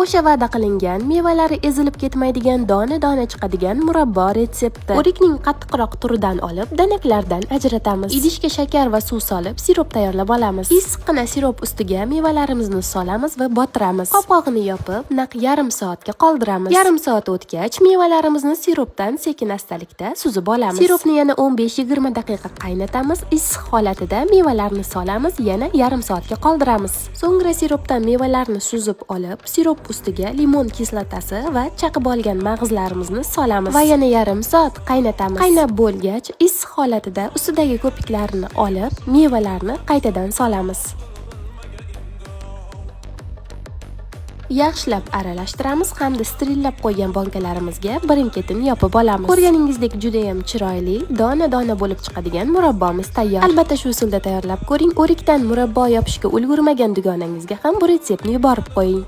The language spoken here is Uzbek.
O'sha va'da qilingan mevalari ezilib ketmaydigan, dona-dona chiqadigan murabbo retsepti. O'rikning qattiqroq turidan olib, danaklardan ajratamiz. Idishga shakar va suv solib, sirop tayyorlab olamiz. Issiqqina sirop ustiga mevalarimizni solamiz va botiramiz. Qopqog'ini yopib, naq yarim soatga qoldiramiz. Yarim soat o'tgach, mevalarimizni siropdan sekin astalikda suzib olamiz. Siropni yana 15-20 daqiqa qaynatamiz. Issiq holatida mevalarni solamiz, yana yarim soatga qoldiramiz. So'ngra siropdan mevalarni suzib olib, sirop ustiga limon kislotasi va chaqib olgan mag'izlarimizni solamiz va yana yarim soat qaynatamiz. Qaynab bo'lgach, issiq holatida ustidagi ko'piklarni olib, mevalarni qaytadan solamiz. Yaxshilab aralashtiramiz hamda sterillab qo'ygan bankalarimizga birin-ketin yopib olamiz. Ko'rganingizdek juda ham chiroyli, dona-dona bo'lib chiqadigan murabbomiz tayyor. Albatta shu usulda tayyorlab ko'ring. O'rikdan murabbo yopishga ulgurmagan dugonangizga ham bu retseptni yuborib qo'ying.